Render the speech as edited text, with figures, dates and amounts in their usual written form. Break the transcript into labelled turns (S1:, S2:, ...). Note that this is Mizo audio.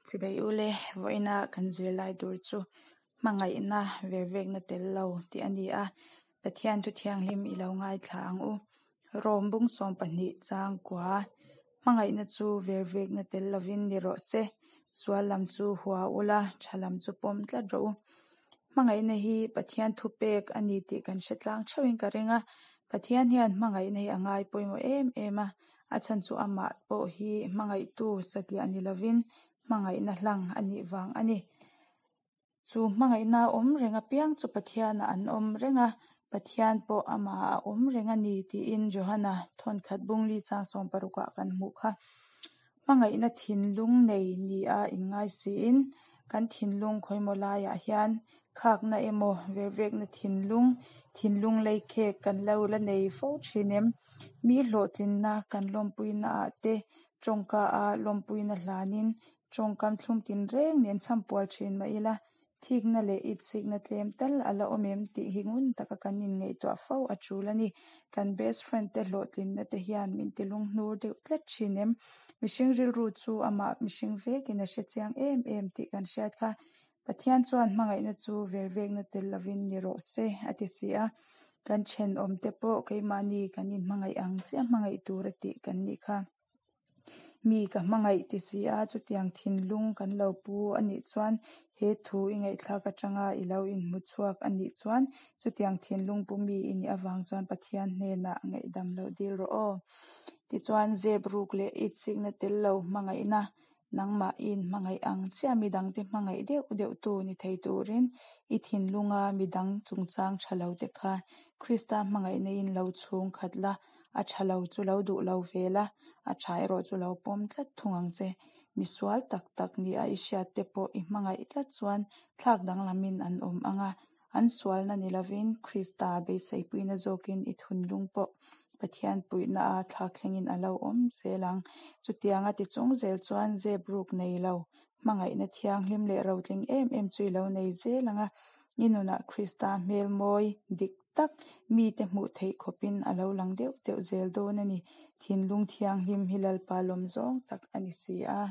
S1: Chibai ule, vawiina kan zirlai tur chu hmangaihna vervekna tel lo tih a ni a, Pathian thu thianghlim i lo ngaithla ang u. Rom bung 12 chang kua, Hmangaihna chu vervekna tel lovin ni rawh se, sual lam chu hua ula, tha lam chu pawm tlat rawh u. Hmangaihna hi Pathian thupek a ni tih kan hre tlang theuhin ka ring a, Pathian hian hmangaihna hi a ngai pawimawh em em a, a chhan chu amah pawh hi hmangaihtu satliah ni lovin hmangaihna hlang a nih vang a ni. Chu hmangaihna awm reng apiang chu Pathianah an awm reng a, Pathian pawh amahah a awm reng a ni tiin Johana thawnkhat bungli chang 16 ah kan hmuh kha. Hmangaihna thinlung nei nia inngai siin kan thinlung khawimaw laiah hian khakna emaw vervekna thinlung, thinlung leikhek kan lo la nei fo thin em? Mi hlawhtlinna kan lawmpuinaah te tawngka a lawmpuina hlanin tawngkam thlum tinreng nen chhampual thin mah ila, thikna leh itsikna tlem tal a la awm em tih hi ngun taka kan inngaihtuah fo a tul a ni. Kan best friend te hlawhtlinna te hian min ti lunghnur deuh tlat thin em? Mihring rilru chu amah mihring vekin a hrechiang em em tih kan hriat kha. Pathian chuan hmangaihna chu vervekna tel lovin ni rawh se a ti si a. Kan thenawmte pawh keimahni kan inhmangaih ang chiah hmangaih tur a tih kan nih kha. Mi ka hmangaih ti si a, chutiang thinlung kan lo pu a nih chuan he thu i ngaihthlak atanga i lo inhmu chhuak a nih chuan chutiang thinlung pu mi i nih avang chuan Pathian hnenah ngaihdam loh dil rawh aw. Tichuan zep ruk leh itsikna tel lo hmangaihna nangmah i inhmangaih ang chiah midangte hmangaih deuh deuh tu ni thei turin i thinlunga midang chungchang tha lo te kha Krista hmangaihna in lo chhung khat la, a tha lo chu lo duh lo ve la, a tha erawh chu lo pawm tlat thung ang che. Misual tak tak ni a i hriat te pawh i hmangaih tlat chuan thlak danglamin an awm ang a, an sualna ni lovin Krista beiseipuina zawkin i thunlung pawh Pathian puihna a thlak thlengin a lo awm zel ang. Chutianga ti chung zel chuan zep ruk nei lo, hmangaihna thianghlim leh rotling em em chu i lo nei zel ang a, i nunah Krista hmel mawi dik tak mite hmuh theih khawpin a lo lang deuh deuh zel dawn a ni. Thinlung thianghlim hi Lalpa lawm zawng tak a ni si a.